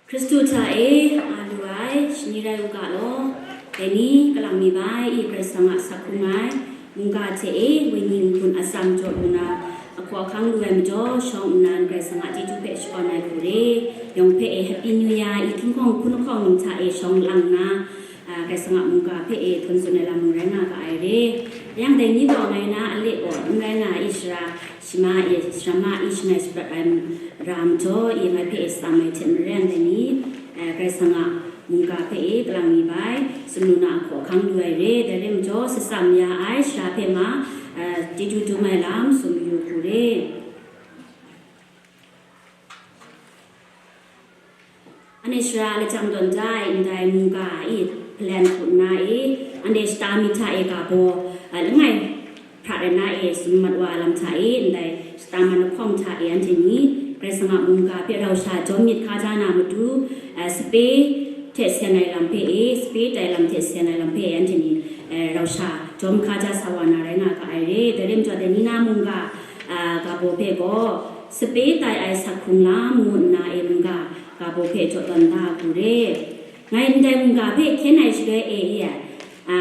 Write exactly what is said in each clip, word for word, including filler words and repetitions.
Hkristu hta e a lu ai shani rai u ga law, dai ni kalang mi bai i Karai Kasang a sak hkrung ai mungga hte e wenyi n-gun atsam jaw lu na, ahkaw ahkang lu ai majaw shawng nnan Karai Kasang a chyeju hpe shakawn ai hku re. Yawng hpe e Happy New Year i hkinghkawng hkun lahkawng num hta e shawng lang nna, a, Karai Kasang a mungga hpe e htawn tsun ai lam mung rai nga ga ai re. Yang dai ni gaw ngai na a le gaw n rai nga i shara, shama e, sharama e shangai shaprat ai ra majaw, i ngai hpe e tsam ai hte maren dai ni, eh, Karai Kasang a mungga hpe e kalang mi bai, sumlu na ahkaw ahkang lu ai re, dai rai majaw, shatsam ya ai shara hpe ma, eh, chyeju dum ai lam tsun mayu hku re. Anhte shara lajang tawn da ai ndai mungga i hpalan hku nna e, anhte shata myit hta e ga baw, a, langai hprat ai na e, sum mat wa ai lam hta e, ndai shata man lahkawng hta e, anhte ni Karai Kasang a mungga hpe rau sha jawm myit hkaja na matu, a, sape hte seng ai lam hpe e, sape tai lam hte seng ai lam hpe e, anhte ni, a, rau sha jawm hkaja sa wa na rai nga ga ai re. Dai rai majaw, dai ni na mungga, a, ga baw hpe gaw, sape tai ai sak hkrung lam ngu nna e mungga ga baw hpe jaw tawn da hku re. Ngai ndai mungga hpe hkyen ai shaloi e, e, a,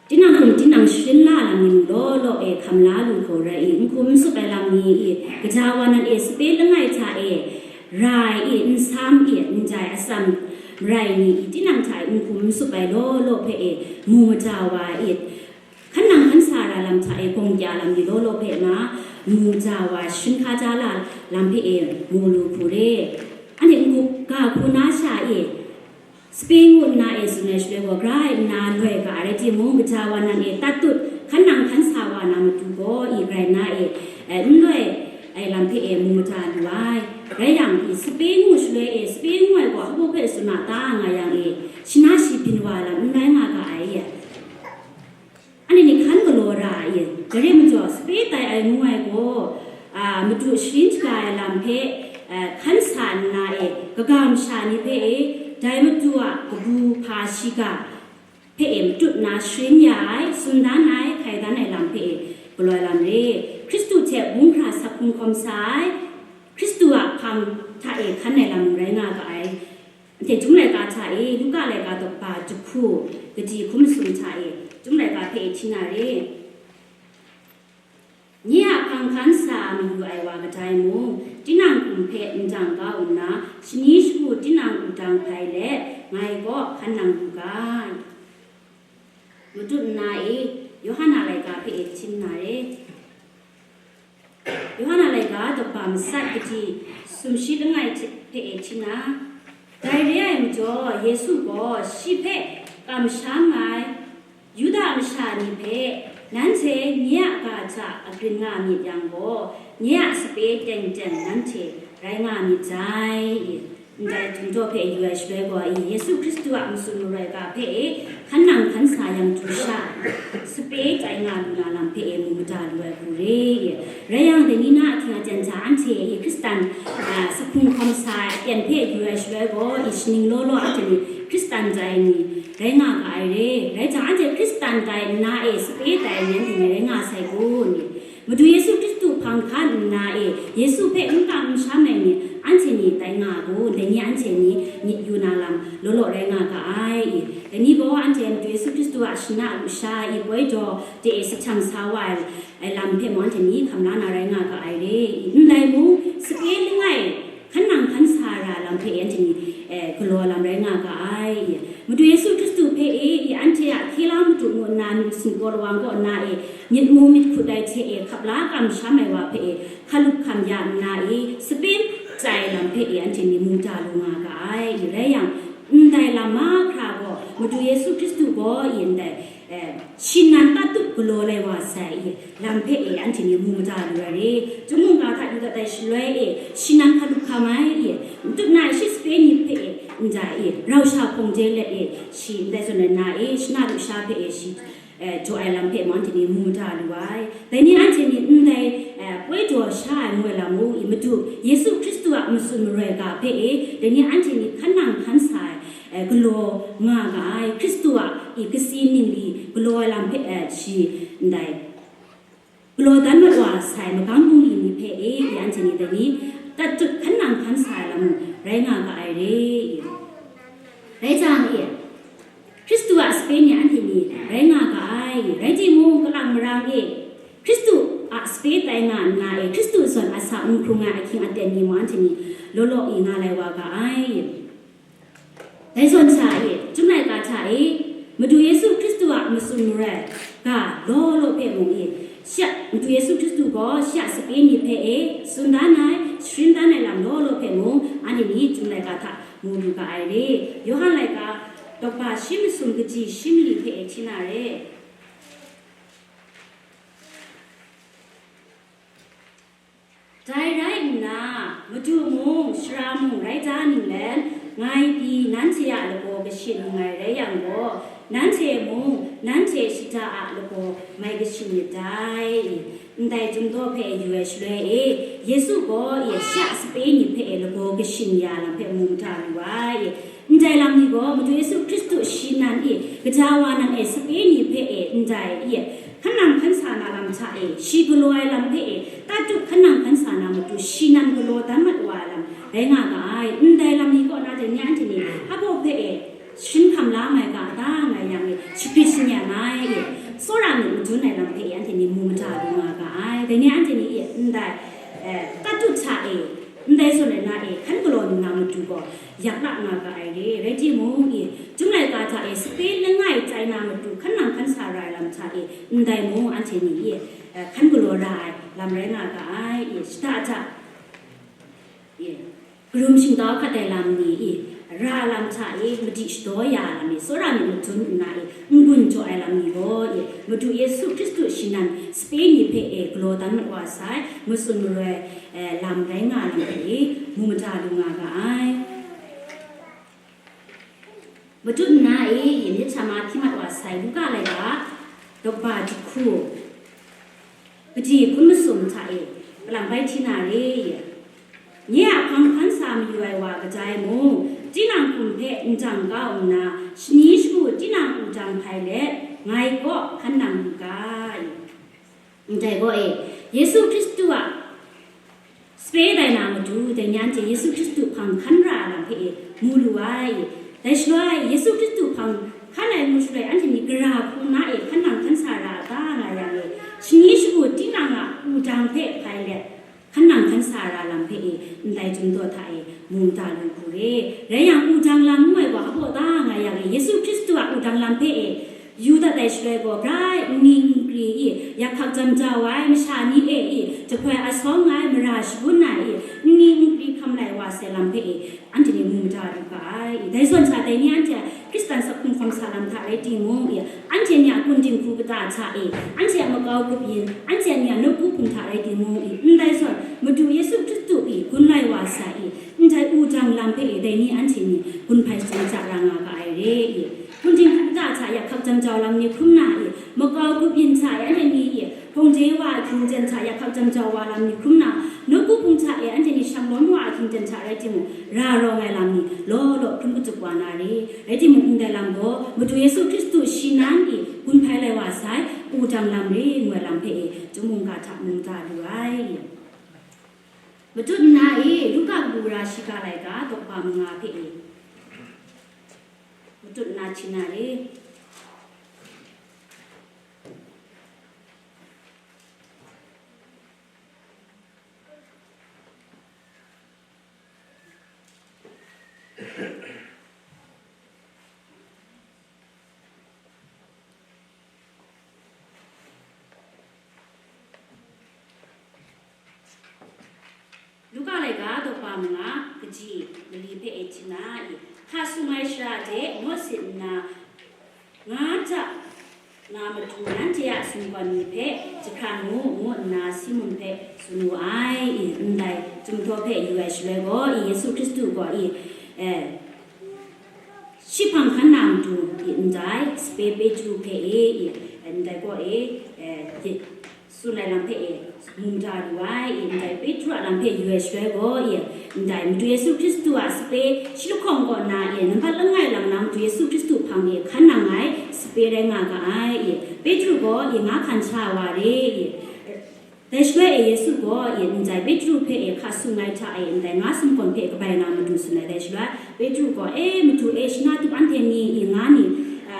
tinang hkum tinang sharin la lam ni mung law law e hkam la lu hkau rai i, n hkum n tsup ai lam ni i, gaja wa nan e sape langai hta e ra ai i, nsam i, ndai atsam marai ni i, tinang hta e n hkum n tsup ai law law hpe e mu mada wa ai i, hkan nang hkan sa ra lam hta e gawng kya lam ni law law hpe ma, mu ja wa shin hka ja la lam hpe e mu lu hku re. Anhte n-gup ga hku na sha e, sape ngu nna e tsun ai shaloi gaw, gra ai nna loi ga ai rai timung, gaja wa nan e tat tut, hkan nang hkan sa wa na matu gaw i grai na e, e, n loi ai lam hpe e mu mada lu ai. Rai yang i, sape ngu shaloi e, sape ngu ai gaw hpabaw hpe tsun a ta nga yang e, shi na shi byin wa ai lam n rai nga ga ai e. Anhte ni hkan galaw ra ai, dai rai majaw, sape tai ai ngu ai gaw, a, madu sharin shaga ai lam hpe, a, hkan sa nna e, kaga masha ni hpe e, dai madu a kabu hpa shiga hpe e matut nna sharin ya ai, tsun dan ai, hkai dan ai lam hpe e galaw ai lam re. Hkristu hte bung hkra sak hkrung hkawm sa ai, Hkristu a hpang hta e hkan ai lam rai nga ga ai. Anhte Chyum laika hta e, Luka laika daw ba jahku, kadi hkum masum hta e, Chyum laika hpe e hti na re. Nye a hpang hkan sa mayu ai wa kadai mung, tinang hkum hpe ndang kau nna, shani shagu tinang wudang hpai let, ngai kaw hkan nang lu ga. Matut nna e, Yawhan a laika hpe e hti na re. Yawhan a laika daw ba matsat, kadi sumshi langai hte hpe e hti na, dai re ai majaw, Yesu gaw shi hpe kamsham ai Yuda masha ni hpe, "Nanhte nye a ga hta agrin nga myit yang gaw, nye a sape teng teng nanhte rai nga myit dai," i. Ndai htingjaw hpe yu ai shaloi gaw, i Yesu Hkristu a matsun maroi ga hpe e hkan nang hkan sa yang du sha, sape tai nga lu na lam hpe e mu mada lu ai hku re i. Rai yang, dai ni na ahkying aten hta anhte i Hkristan, a, sak hkrung hkawm sa ai aten hpe yu ai shaloi gaw, i shaning law law anhte ni Hkristan tai ni rai nga ga ai re. Rai jang, anhte Hkristan tai nna e sape tai ni anhte ni rai nga sai kun i. Madu Yesu Hkristu hpang hkan nna e, Yesu hpe n kam n sham ai ni, anhte ni tai nga kun, dai ni anhte ni myit yu na lam law law rai nga ga ai i. Dai ni gaw anhte Madu Yesu Hkristu a shana lusha i poi daw de e si htam sa wa ai, ai lam hpe mung anhte ni hkam la na rai nga ga ai re i. Ndai mung, sape langai hkan nang hkan sa ra lam hpe anhte ni, eh, galaw lam rai nga ga ai. Madu Yesu Hkristu hpe e, i anhte a hkye la madu ngu nna myit sumgaw lawang kaw nna e, myit mu myit hkut ai hte e, hkap la kamsham ai wa hpe e, hkalup hkam ya nna e, sape tai lam hpe e, anhte ni mu da lu nga ga ai. I rai yang, ndai lam mahkra gaw, Madu Yesu Hkristu gaw i ndai, eh, shi nan tatut galaw lai wa sai i, lam hpe e anhte ni mu mada lu ai re. Chyum mungga hta yu dat ai shaloi e, shi nan hkalup hkam ai i, matut na e shi sape ni hpe e, ndai e, rau sha hpawng de let e, shi ndai zawn ai na e, shana lusha hpe e, shi, eh, jaw ai lam hpe mung anhte ni mu mada lu ai. Dai ni anhte ni ndai, eh, poi daw sha ai ngu ai lam mung i, Madu Yesu Hkristu a matsun maroi ga hpe e, dai ni anhte ni hkan nang hkan sa ai, eh, galaw nga ga ai, Hkristu a i kasi ningli galaw ai lam hpe, eh, shi ndai galaw dan mat wa sai magam bungli ni hpe e, i anhte ni dai ni tatut hkan nang hkan sa ai lam mung rai nga ga ai re. Rai jang e, Hkristu a sape ni anhte ni rai nga ga ai. Rai timung, kalang marang e, Hkristu a sape tai nga nna e, Hkristu zawn a sa n hkrung ai ahkying aten ni mung anhte ni law law e nga lai wa ga ai. Dai zawn sha e, Chyum laika hta e, Madu Yesu Hkristu a matsun marai ga law law hpe mung e, shi a, Madu Yesu Hkristu gaw shi a sape ni hpe e tsun dan ai, sharin dan ai lam law law hpe mung, anhte ni Chyum laika hta mu lu ga ai re. Yawhan laika, daw kaba shi masum, kaji shi mali hpe e hti na re. Dai rai nna, Madu mung, Sara mung rai da ninglen, ngai pyi nanhte a lagaw kashin nngai rai yang gaw, nanhte mung, nanhte shada a lagaw mai kashin myit dai. Ndai Chyum daw hpe yu ai shaloi e, Yesu gaw e shi a sape ni hpe e lagaw kashin ya lam hpe mu mada lu ai. Ndai lam ni gaw Madu Yesu Hkristu shi nan e, kaja wa nan e, sape ni hpe e, ndai e, hkan nang hkan sa na lam hta e, shi galaw ai lam hpe e, tatut hkan nang hkan sa na matu shi nan galaw dan mat wa ai lam rai nga ga ai. Ndai lam ni kaw na dai ni anhte ni hpa baw hpe e, sharin hkam la mai ga ta nga yang e, shagrit shanyan ai e, tsawra myit madun ai lam hpe e, anhte ni mu mada lu nga ga ai. Dai ni anhte ni e, ndai, eh, tatut hta e, ndai zawn ai na e, hkan galaw nna matu gaw, yak la nga ga ai re. Rai timung e, Chyum laika hta e, sape langai tai na matu hkan nang hkan sa ra ai lam hta e, ndai mung anhte ni e, eh, hkan galaw ra ai lam rai nga ga ai e, shada hta e, karum shingkau hkat ai lam ni e, ra lam hta e, madi shadaw ya ai lam e, tsawra myit madun nna e, n-gun jaw ai lam ni gaw e, Madu Yesu Hkristu shi nan sape ni hpe e, galaw dan mat wa sai, matsun maroi, eh, lam rai nga ai lam hpe e, mu mada lu nga ga ai. Matut nna e, myit hta ma hpyi mat wa sai Luka laika, daw kaba jahku, kaji hkun masum hta e, kalang bai hti na re. Nye a hpang hkan sa mayu ai wa kadai mung, tinang hkum hpe ndang kau nna, shani shagu tinang wudang hpai let, ngai kaw hkan nang lu ga. Ndai gaw e, Yesu Hkristu a sape tai na matu, dai ni anhte Yesu Hkristu hpang hkan ra ai lam hpe e mu lu ai. Dai shaloi, Yesu Hkristu hpang hkan ai ngu shaloi, anhte ni gara hku na e hkan nang hkan sa ra a ta nga yang e, shani shagu tinang a wudang hpe hpai let, hkan nang hkan sa ra lam hpe e, ndai Chyum daw hta e, mu mada lu hku re. Rai yang, wudang lam ngu ai gaw hpa baw ta nga yang e, Yesu Hkristu a wudang lam hpe e, yu dat ai shaloi gaw, grai nni nkri e, yak hkak jam jau ai masha ni e, e, jahpoi asawng ai mara shangun ai e, nni nkri hkam lai wa sai lam hpe e, anhte ni mu mada lu ga ai. Dai zawn sha, dai ni anhte a Hkristan sakhung hkawm sa lam hta rai timung e, anhte ni a kun dinghku kata hta e, anhte a makau grup yin, anhte ni a nawku hpung hta rai timung e, ndai zawn Madu Yesu Hkristu e gun lai wa sai e, ndai wudang lam hpe e, dai ni anhte ni gun hpai sumjang ra nga ga ai re e. Kun dinghku kata hta yak hkak jam jau lam ni hkrum na e, makau grup yin hta e, anhte ni e, hpawng de wa a hkying ten hta yak hkak jam jau wa lam ni hkrum na, nawku hpung hta e, anhte ni shanglawm wa a hkying ten hta rai timung, ra rawng ai lam ni law law hkrum katup wa na re. Rai timung, ndai lam gaw Madu Yesu Hkristu shi nan e gun hpai lai wa sai, wudang lam re ngu ai lam hpe e, Chyum mungga hta mu mada lu ai. Matut nna e, Luka kabu gara shiga laika, daw kaba manga hpe e, matut nna hti na re. Luka laika, daw kaba manga, kaji mali hpe e hti na e, hka sung ai shara de nawt sit nna, nga ja nga matu nanhte a sumgaw ni hpe jahkran mu, ngu nna Simun hpe tsun wu ai. E, ndai Chyum daw hpe yu ai shaloi gaw, e, Yesu Hkristu gaw, e, e, shi hpang hkan na matu, e, ndai sape Petru hpe e, e, ndai gaw e, e, tsun ai lam hpe e, mu mada lu ai, e, ndai Petru a lam hpe yu ai shaloi gaw, e, ndai Madu Yesu Hkristu a sape shi lahkawng kaw na, e, nambat langai lang na Madu Yesu Hkristu hpang e hkan nang ai sape rai nga ga ai, e, Petru gaw, e, nga hkan sha wa re, e, Dai shaloi e Yesu gaw e ndai Petru hpe e hka sung ai hta e ndai nga sumgawn hpe kabai na matu tsun ai. Dai shaloi Petru gaw, "E, Madu e, shana tup anhte ni i nga ni, a,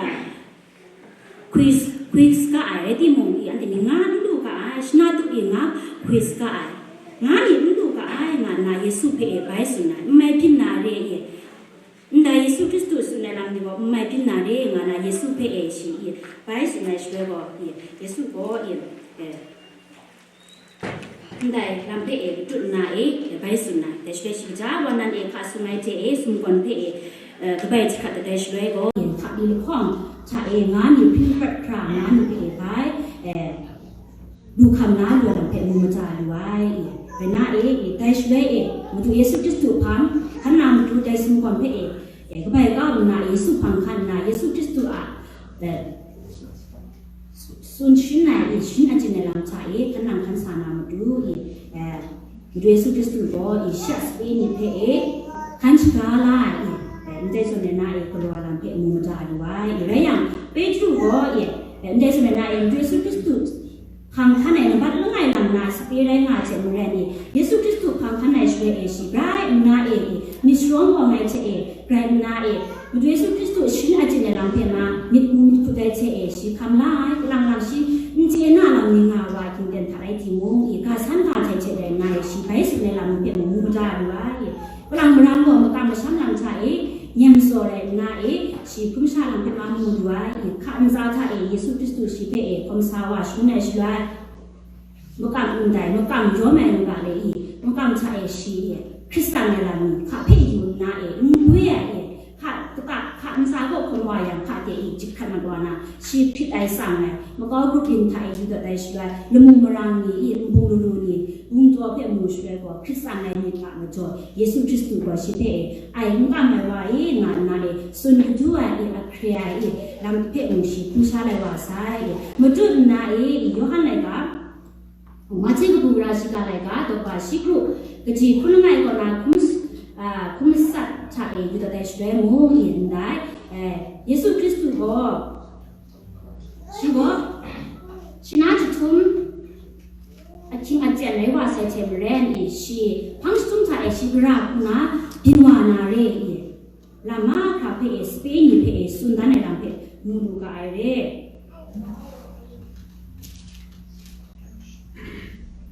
hkwi, hkwi saga ai, rai timung, i anhte ni nga n lu ga ai, shana tup i nga hkwi saga ai, nga ni n lu ga ai," nga nna Yesu hpe e bai tsun ai. "N mai byin na re," i, ndai Yesu Hkristu tsun ai lam ni gaw, "N mai byin na re," nga nna Yesu hpe e shi i bai tsun ai shaloi gaw, i, Yesu gaw i, e, ndai lam hpe e patut nna e, e bai tsun ai. Dai shaloi shi kaja wa nan e hka sung ai hte e sumgawn hpe e, e, kabai jahkrat ai. Dai shaloi gaw, yin hka li lahkawng hta e nga ni hpring hprat hkra nga ni hpe e bai, e, lu hkam na lu ai lam hpe mu mada lu ai. E, rai na e, e, dai shaloi e, Madu Yesu Hkristu hpang hkan na matu dai sumgawn hpe e, e, kabai kau nna, Yesu hpang hkan nna, Yesu Hkristu a, e, tsun sharin ai, e, sharin ajin ai lam hta e, hkan nang hkan sa na matu, e, e, Madu Yesu Hkristu gaw, e, shi a sape ni hpe, e, hkan shaga la ai, e, e, ndai zawn e na, e, galaw ai lam hpe mu mada lu ai, e, rai yang, Petru gaw, e, e, ndai zawn e na, e, Madu Yesu Hkristu hpang hkan ai nambat langai lam na sape rai nga ai hte maren, e, Yesu Hkristu hpang hkan ai shaloi e shi grai nna e, e, myit sharawng awng ai hte e, grai nna e, Madu Yesu Hkristu sharin ajin ai lam hpe ma, myit mu myit hkut ai hte e, shi hkam la ai, kalang lang shi n chye na lam ni nga wa ai hkying ten hta rai timung, i, ga san ga ai hte rai nna e, shi bai tsun ai lam ni hpe mung mu mada lu ai, i, kalang marang gaw makam masham lam hta e, nyem tsaw rai nna e, shi hkrum sha lam hpe ma mu lu ai, i, hka ntsa hta e, Yesu Hkristu shi hpe e, hkawm sa wa shangun ai shaloi, makam ndai, makam yawm ai mungga le i, makam hta e shi e, Hkristan ai lam ni hka hpe yu nna e, n gwi ai e, hka kata, hka ntsa kaw hkawm wa yang, hka de i, jahkrat mat wa na, shi hprit ai tsang ai, makau grup yin hta e yu dat ai shaloi, lamu marang ni i, nbung lalu ni, bungdaw hpe mu shaloi gaw, Hkristan ai myit a majaw, Yesu Hkristu gaw shi hpe e, ai n kam ai wa i, nga nna e, tsun kadu ai i, ahkre ai i, lam hpe mu shi hkrum sha lai wa sai i, matut nna e, Yawhan laika, Mahte kabu gara shiga laika, daw ba shi kru, kaji hkun langai kaw na hkun, a, hkun matsat hta e yu dat ai shaloi mung, yin ndai, e, Yesu Hkristu gaw, shi gaw, shana jahtum ahkying aten rai wa sai hte maren, e, shi hpang jahtum hta e shi gara hku na byin wa na re, e. Lam mahkra hpe e, sape ni hpe e, tsun dan ai lam hpe mu lu ga ai re.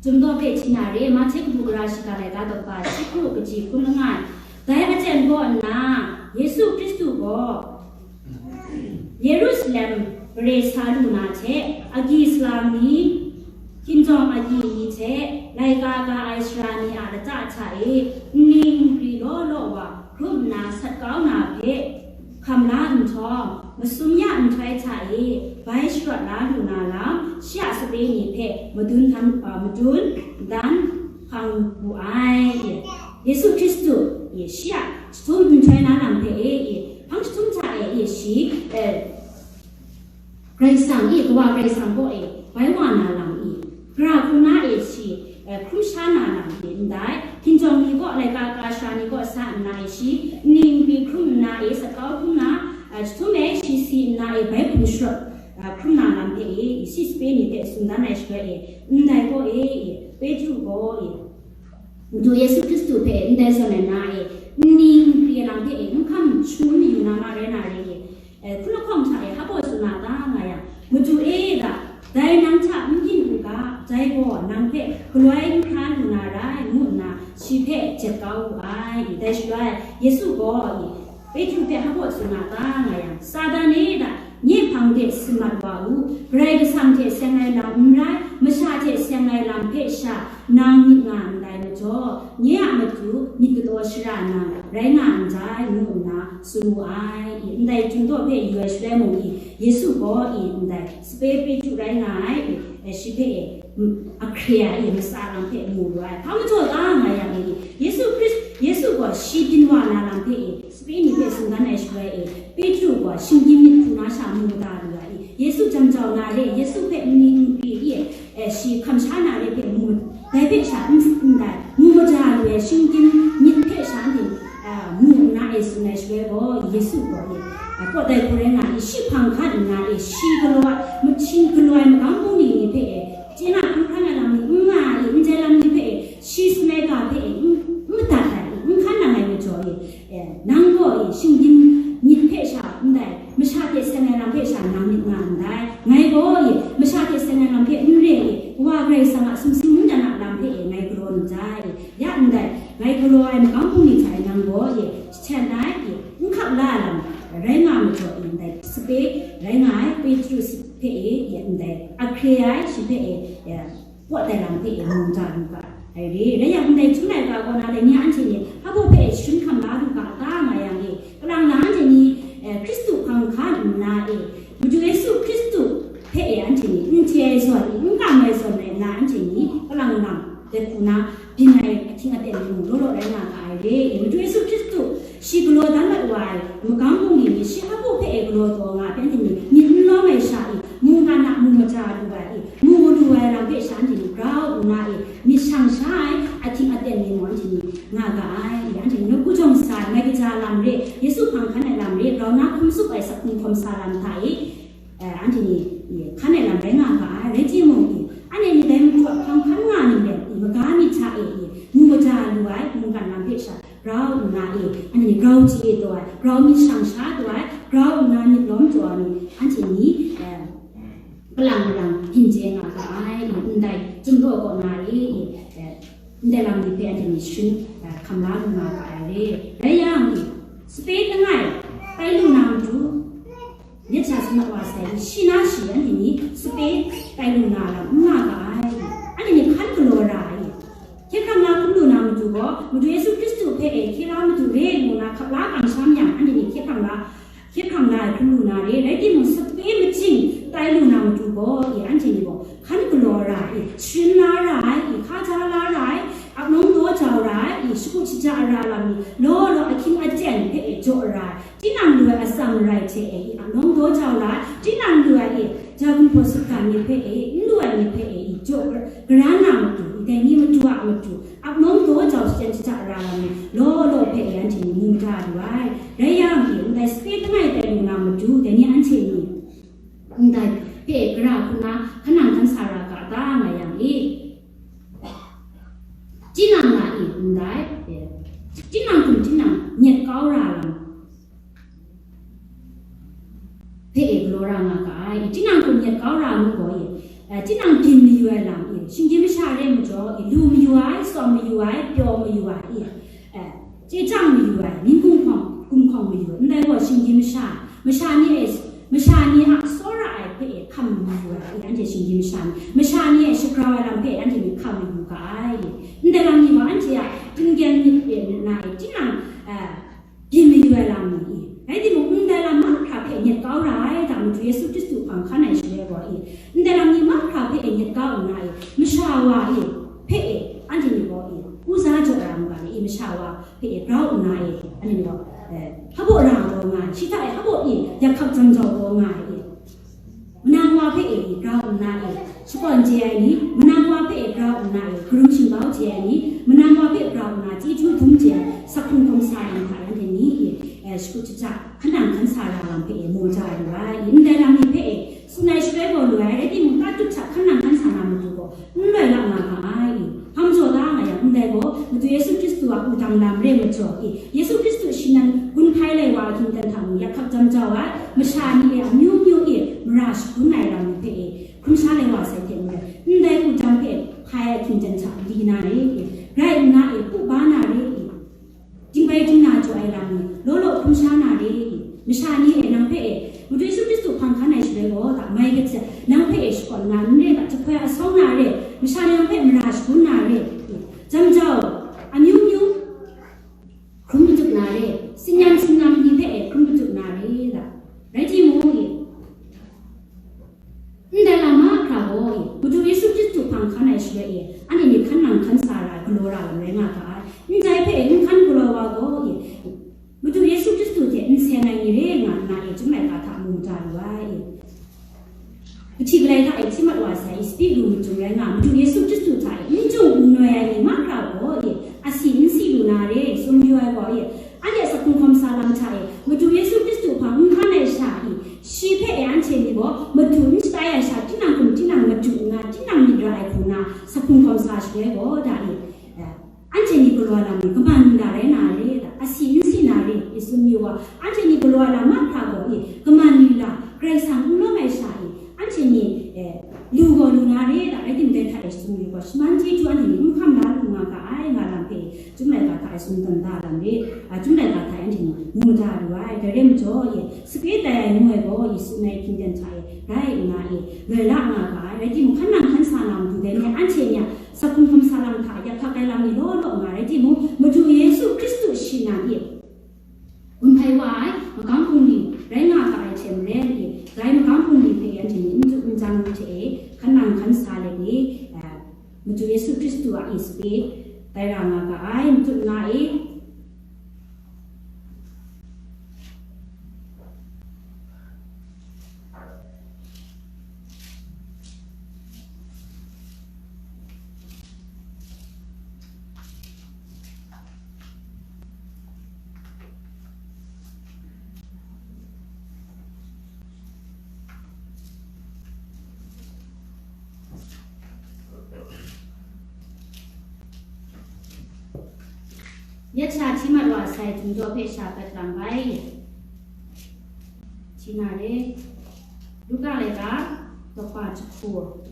Jumdaw hpe hti na re, Mahte kabu gara shiga laika daw ba, shi kru kaji hkun langai. Dai aten kaw nna, Yesu Hkristu gaw Yerusalem gare sa lu na hte, agyi salang ni, hkinjawng agyi ni hte, laika ka ai sara ni a lata hta e, nni nkri law law wa, hkrum nna sat kau na hpe hkam la nhtawm, masum ya nhtoi hta e bai sharawt la lu na lam, shi a sape ni hpe madun hkam, a, madun dan hkang wu ai. Yesu Hkristu e shi a jahtum nhtoi na lam hpe e, hpang jahtum hta e, e shi, e, Karai Kasang e, Kawa Karai Kasang kaw e bai wa na lam e, gara hku na e shi, e, hkrum sha na lam e ndai, hkinjawng ni kaw, laika ka sara ni kaw sa nna e shi, nni nkri hkrum nna e, sat kau hkrum na, e, jahtum e shi si nna e, bai hpung sharawt, e, hkrum na lam hpe e, shi sape ni hpe tsun dan ai shaloi e, ndai kaw e, e, Petru gaw e, Madu Yesu Hkristu hpe ndai zawn ai na e, nni nkri ai lam hpe e, n hkam shangun mayu na ma rai na re e, e, hkun lahkawng hta e hpa baw tsun na ta nga yang, Madu e ga, dai nang hta n byin u ga, dai gaw nang hpe galoi n hkra lu na rai, ngu nna shi hpe jet kau wu ai. Dai shaloi, Yesu gaw, Petru hpe hpa baw tsun na ta nga yang, Satan e ga, nye hpang de si mat wa u, Karai Kasang hte seng ai lam n rai, masha hte seng ai lam hpe sha, nang myit nga ndai majaw, nye a matu myit kataw shara nna rai nga ndai, ngu nna tsun wu ai. I, ndai Jumdaw hpe yu ai shaloi mung i, Yesu gaw i, ndai sape Petru rai nga ai i, e, shi hpe e, m-, ahkre ai i, matsa lam hpe mu lu ai. Hpa majaw ta nga yang i, Yesu Hkris-, Yesu gaw shi byin wa na lam hpe e, sape ni hpe tsun dan ai shaloi e, Petru gaw shinggyim myit hkru na sha mu mada lu ai i, Yesu jan jau na re, Yesu hpe nni nkri i, e, shi hkam sha na re hpe mu, dai hpe sha n, ndai, mu mada lu ai shinggyim myit hpe sha ning, a, mu nna e tsun ai shaloi gaw, Yesu gaw e, a, pawt ai hku rai nga i, shi hpang hkan nna e, shi galaw ai, mahtin galaw ai magam bungli ni hpe e, chye na hkrum hkran ai lam ni n galaw ai magam bungli hta e nang gaw, e, jahten ai, e, n hkap la ai lam rai nga majaw, e, ndai sape rai nga ai Petru hpe, e, e, ndai ahkre ai shi hpe, e, e, pawt ai lam hpe, e, mu ja lu ga ai re. Rai yang, ndai Jun laika kaw na dai ni anhte ni hpa baw hpe, e, sharin hkam la lu ga ta nga yang, e, kalang na anhte ni, e, Hkristu hpang hkan nna, e, Madu Yesu Hkristu hpe, e, anhte ni n chye ai zawn, e, n kam ai zawn rai nna, anhte ni kalang lang dai hku na byin ai ahkying aten ni mung law law rai nga ga ai re. Madu Yesu Hkristu shi galaw dan mat wa ai magam bungli ni, shi hpa baw hpe, e, galaw taw nga ai hpe, anhte ni myit n lawm ai sha, e, mungkan a mu maja lu ai, e, mu lu ai lam hpe sha anhte ni grau nna, e, myit shang sha ai ahkying aten ni mung anhte ni nga ga ai, e, anhte ni nawku jawng sa ai, mai kaja lam re, Yesu hpang hkan ai lam re, grau na hkum tsup ai sakhung hkawm sa lam hta e, e, anhte ni, e, hkan ai lam rai nga ga ai, rai timung, e, anhte ni dai Madu a hpang hkan nga ninglen, e, maga myit hta e, e, mu maja lu ai mungkan lam hpe sha grau nna, e, anhte ni grau chye taw ai, grau myit shang sha taw ai, grau nna myit lawm taw ai ni, anhte ni, e, kalang kalang byin chye nga ga ai, e, ndai Jun laika kaw na e, e, e, ndai lam ni hpe anhte ni sharin, e, hkam la lu nga ga ai re. Rai yang, e, sape langai tai lu na matu, myit sha sa mat wa sai, shi na shi anhte ni sape tai lu na lam n nga ga ai. Anhte ni hkan galaw ra ai. Hkye hkrang na hkrum lu na matu gaw, Madu Yesu Hkristu hpe, e, hkye la matu re ngu na hkap la kamsham yang, anhte ni hkye hkrang la, hkye hkrang la ai hkrum lu na re. Rai timung, sape majing tai lu na matu gaw, e, anhte ni gaw hkan galaw ra ai, sharin la ra ai, e, hka ja la ra ai, ap nawng daw jau ra ai, e, shagu shaja ai ra lam ni law law ahkying aten hpe, e, jaw ra ai. Tinang lu ai atsam marai hte e, i ap nawng daw jau ra ai, tinang lu ai e, ja gumhpraw sutgan myit hpe e, n lu ai myit hpe e, i jaw gar-, garan na matu, i dai ni matu a matu, ap nawng daw jau shachyen shaja ra lam ni law law hpe e, anhte ni mu maja lu ai. Rai yang, e, ndai sape langai tai lu na matu, dai ni anhte ni ndai hpe e, gara hku na hkan nang hkan sa ra ga ta nga yang, e, tinang na e, ndai, e, tinang hkum tinang nyet kau ra lam hpe e galaw ra nga ga ai. Tinang hkum nyet kau ra ngu gaw, e, e, tinang byin mayu ai lam, e, shinggyim masha re majaw, e, lu mayu ai, tsawm mayu ai, pyaw mayu ai, e, e, chye chyang mayu ai, mying gumhkawng, gumhkawng mayu ai, ndai gaw shinggyim masha, masha ni e, masha ni a tsawra ai hpe e hkam mayu ai, e, anhte shinggyim masha ni, masha ni e shagrau ai lam hpe anhte ni hkam mayu ga ai. Ndai lam ni gaw anhte a tinggen myit e na e, tinang, e, byin mayu ai lam ni i? Rai timung, ndai lam mahkra hpe nyet kau ra ai hta, Madu Yesu Hkristu hpang hkan ai shaloi gaw i, ndai lam ni mahkra hpe e nyet kau nna i, masha wa i, hpe e, anhte ni gaw i, u za jaw ra mu ga ni i, masha wa hpe e grau nna i, anhte ni gaw, eh, hpa baw ra taw nga ai, shi hta e hpa baw i, yak hkap jam jau taw nga ai i, manang wa hpe e grau nna e, shakawn chye ai ni, manang wa hpe e grau nna e, karum shingbau chye ai ni, manang wa hpe grau nna chyeju dum chye ai, sakhung hkawm sa ai ni hta, anhte ni e, eh, shakut shaja, hkan nang hkan sa ra lam hpe e, mu ja ai ni rai, ndai lam ni hpe e, tsun ai shaloi gaw lu ai, rai timung, tatut hta hkan nang hkan sa na matu gaw, n loi la nga ga ai. Hpa majaw da nga yang, ndai gaw, Madu Yesu Hkristu a wudang lam re majaw e, Yesu Hkristu shi nan gun hpai lai wa a hkying dan hta mung, yak hkap jam jau ai, masha ni e amyu myu e mara shagun ai lam ni hpe e, hkrum sha lai wa sai hte maren, ndai wudang hpe hpai ai hkying dan hta di na re e, rai nna e, pu ba na re e, dingbai dingna jaw ai lam ni, law law hkrum sha na re e, masha ni e nang hpe e, Madu Yesu Hkristu hpang hkan ai shaloi gaw, da mai kaja, nang hpe e shakawn na n re, da jahpoi asawng na re, masha ni nang hpe mara shagun na re e, jam jau, amyu myu hkrum matuk na re, tsin-yan tsin-lam ni hpe e hkrum matuk na re, da. Rai timung e, ndai lam mahkra gaw e, Madu Yesu Hkristu hpang hkan ai shaloi e, anhte ni hkan nang hkan sa ra ai, galaw ra lam rai nga ga ai. Ndai hpe e n hkan galaw wa gaw e, Madu Yesu Hkristu hte n seng ai ni re nga nna e, Chyum laika hta mu maja lu ai. Kahti galai hta e hti mat wa sai, i sapi lu machyum rai nga, Madu Yesu Hkristu hta e n jung n noi ai ni mahkra gaw e, asi n si lu na re, tsun mayu ai gaw e, anhte sakhung hkawm sa lam hta e, Madu Yesu Hkristu hpang n hkan ai sha i, shi hpe e anhte ni gaw madu n shatai ai sha, tinang hkum tinang madu nna, tinang myit ra ai hku nna, sakhung hkawm sa shaloi gaw, da e, eh, anhte ni galaw ai lam ni kaman mi la rai na re, da, asi n si na re, i tsun yu gaw, anhte ni galaw ai lam mahkra gaw e, kaman mi la, Karai Kasang n lawm ai sha e, anhte ni, eh, lu gaw lu na re, da, rai timung dai hta e tsun yu gaw, shaman chyeju anhte ni n hkam la lu nga ga ai, nga lam hpe, Chyum laika hta e tsun tawn da lam re, a, chyum laika hta e anhte ni mu mada lu ai, dai re majaw, e, sape tai ai ngu ai gaw, Yesu nai hkying ten hta e rai nna, e, loi la nga ga ai, rai timung, hkan nang hkan sa na matu dai ni anhte ni a saphung hkum sa lam hta yak hkak ai lam ni law law nga, rai timung, Madu Yesu Hkristu shi nan e gun hpai wa ai, magam bungli rai nga ga ai hte maren, e, dai magam bungli hpe anhte ni n tut n jang hte e, hkan nang hkan sa let ni, e, Madu Yesu Hkristu a e sape tai ra nga ga ai, matut nga e. Myit sha hti mat wa sai, Htingjaw hpe sha bat lang bai. Hti na re. Luka laika, dawkpa jahku.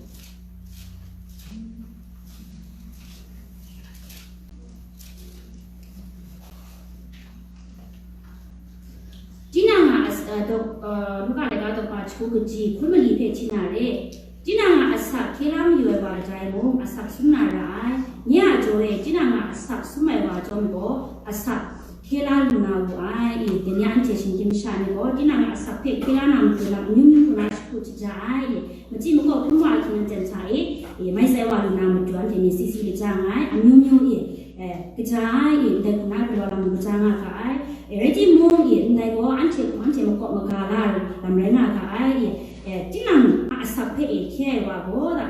Tinang a as-, uh, dok, uh, Luka laika dawkpa jahku kaji hkun mali hpe hti na re. Tinang a asak hkye la mayu ai wa rai mung, asak sum na ra ai. Nye a jaw e, tinang a asak sum ai wa chyawm gaw, asak hkye la lu na wu ai. I, dai ni anhte shinggyim masha ni gaw, tinang a asak hpe hkye la na matu lam amyu myu hku na shagu shaja ai. I, machyi makaw hkrum wa ahkying aten hta e, e, mai tsai wa lu na matu anhte ni si si kaja nga ai, amyu myu e, e, kaja ai, e, ndai hku na galaw lam kaja nga ga ai, e, rai timung, e, ndai gaw anhte hkum anhte makaw maga la ai lam rai nga ga ai, e, e, tinang a asak hpe e hkye ai wa gaw, da,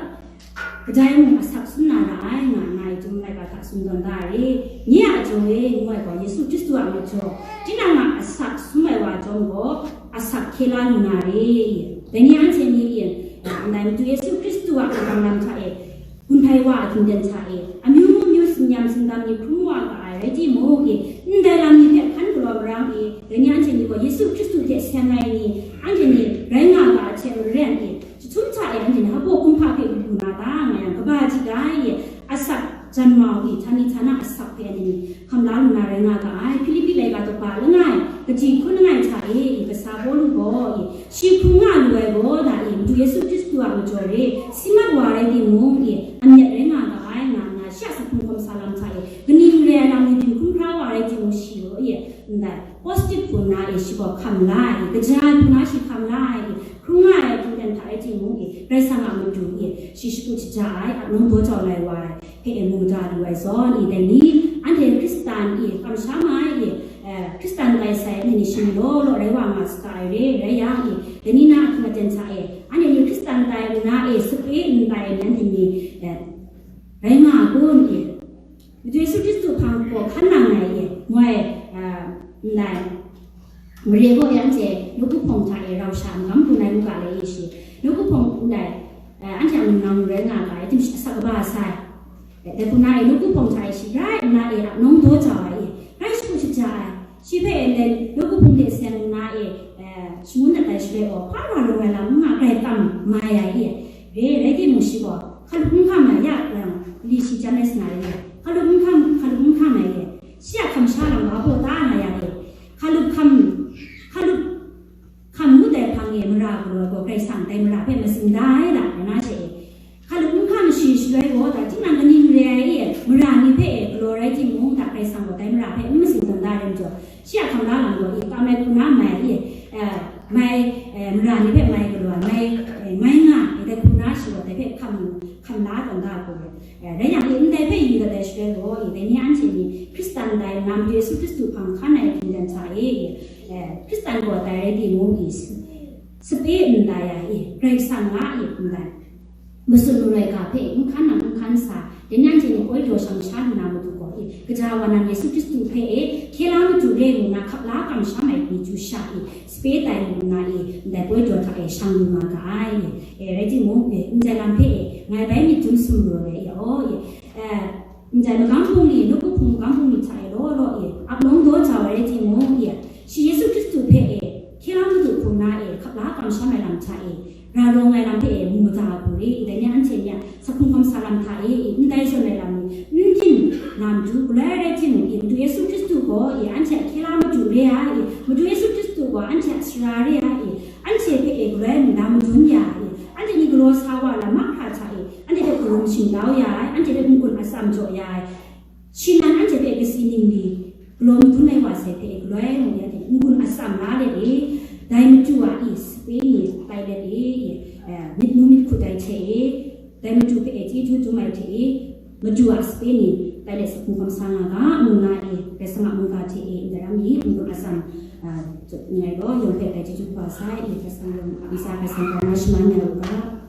kadai mung asak sum na ra ai, nga nna e, Chyum laika hta tsun tawn da ai re. Nye a jaw e, ngu ai gaw, Yesu Hkristu a majaw, tinang a asak sum ai wa chyawm gaw, asak hkye la lu na re. Dai ni anhte ni e, ndai Madu Yesu Hkristu a hkabang lam hta e, gun hpai wa a hkying ten hta e, amyu myu singnyam singdam ni hkrum wa ga ai rai timung, e, ndai lam ni hpe hkan galaw marang e, dai ni anhte ni gaw Yesu Hkristu hte seng ai ni, anhte ni rai nga ga ai hte maren, e, jahtum hta e anhte ni hpaw kumhpa hpe kabu na ta nga yang, kaba hti ga ai, e, asak jan mau e, htani htana asak hpe anhte ni hkam la lu na rai nga ga ai. Hpilipi laika dawkpa langai, kaji hkun langai hta e, i, kasa Pawlu gaw, i, shi hkrum nga lu ai gaw, da, i, Madu Yesu Hkristu a majaw re, si mat wa rai timung, i, amyat rai nga ga ai, nga nna, shi a saphung hkum sa lam hta e, kaning re ai lam ni byin hkrum hkra wa rai timung, shi gaw, i, ndai, positive hku nna e, shi gaw hkam la ai, kaja ai hku na shi hkam la ai, hkrum nga ai hpung dan hta rai timung e, Karai Kasang a matu e, shi shagu shaja ai, ap nawng daw jau lai wa ai, hpe e mu mada lu ai zawn e, dai ni, anhte Hkristan e, kamsham ai e, eh, Hkristan tai sai anhte ni shani law law rai wa nga saga ai re, rai yang e, dai ni na ahkying aten hta e, anhte ni Hkristan tai nna e, sape n tai ai ni anhte ni, eh, rai nga a kun e, Madu Yesu Hkristu hpang gaw hkan nang ai e, ngu ai, ah, ndai, mare gaw e anhte nawku hpawng hta e rau sha magam hku nai mu ga le e shi, nawku hpawng ndai, ah, anhte a mung nang rai nga ga e, tim shi asak kaba sai, e, dai hku na e nawku hpawng hta e shi rai nna e ap nawng daw jau ai e, rai shagu shaja ai, shi hpe e ndai nawku hpawng hte seng nna e, eh, shangun dat ai shaloi gaw, hpa wa rawng ai lam n nga, grai tam mai ai e, re, rai timung shi gaw, hkalup n hkam ai ya, yang, li shi chyam ai sa na re, hkalup n hkam, hkalup n hkam ai e, shi a hkam sha lam wa baw ta na ya e, hkalup hkam, hkalup hkam ngut ai hpang e mara galaw ai gaw, Karai Kasang dai mara hpe matsing da ai da, rai na she e, hkalup n hkam shi shaloi gaw, da, tinang kaning re ai e, mara ni hpe e galaw rai timung, da, Karai Kasang gaw dai mara hpe n matsing tawn da ai majaw, shi a hkam la lam gaw, e, kau mai hku na mai, e, eh, mai, eh, mara ni hpe mai galaw ai, mai, eh, mai nga ai, dai hku na shi gaw, dai hpe hkam, hkam la tawn da ai hku, eh, rai yang, e, ndai hpe yu dat ai shaloi gaw, e, dai ni anhte ni Hkristan tai nna, Madu Yesu Hkristu hpang hkan ai hpyen dan hta e, eh, Hkristan gaw tai rai timung, e, sape n tai ai, e, Karai Kasang nga, e, n tai. Matsun marai ga hpe n hkan nang n hkan sa, dai ni anhte ni koi daw shang sha lu na matu gaw, e, kaja wa nang Yesu Hkristu hpe e, hkye la matu re ngu na hkap la kamsham ai ni chyu sha e, sape tai lu nna e, ndai koi daw hta e shang lu nga ga ai, e, rai timung, e, ndai lam hpe e, ngai bai myit dum sumru ai re, e, aw, e, e, ndai magam bungli, nawku hpung magam bungli hta e law law e, ap nawng daw jau ai rai timung, e, shi Yesu Hkristu hpe e, hkye la matu hku na e, hkap la kamsham ai lam hta e, ra rawng ai lam hpe e, mu mada ai hku re, i, dai ni anhte ni a saphung hkum sa lam hta e, i, ndai zawn ai lam ni, n dim, Na matu galoi rai timung, i, Madu Yesu Hkristu gaw, i, anhte a hkye la Madu re ai, i, Madu Yesu Hkristu gaw anhte a sara re ai, i, anhte hpe, e, galoi mung na madun ya ai, i, anhte ni galaw sa wa na mahkra hta e, anhte hpe hkarum shingtau ya ai, anhte hpe n-gun atsam jaw ya ai, shi nan anhte hpe kasi ningli galaw madun ai wa sai hpe, e, galoi mung ya hte n-gun atsam la let e, dai Madu a, i, sape ni tai let e, e, myit mu myit hkut ai hte e, dai Madu hpe, e, chyeju dum ai hte e, Madu a sape ni tai let sa hpung kamsa nga ga, ngu na e, Karai Kasang a mungga hte e, ndai ram ni n-gun atsam, a, jaw ning ai gaw, yawng hpe dai chyeju kaba sai, e, Karai Kasang yawng a ntsa Karai Kasang kaw na shaman ya u ga.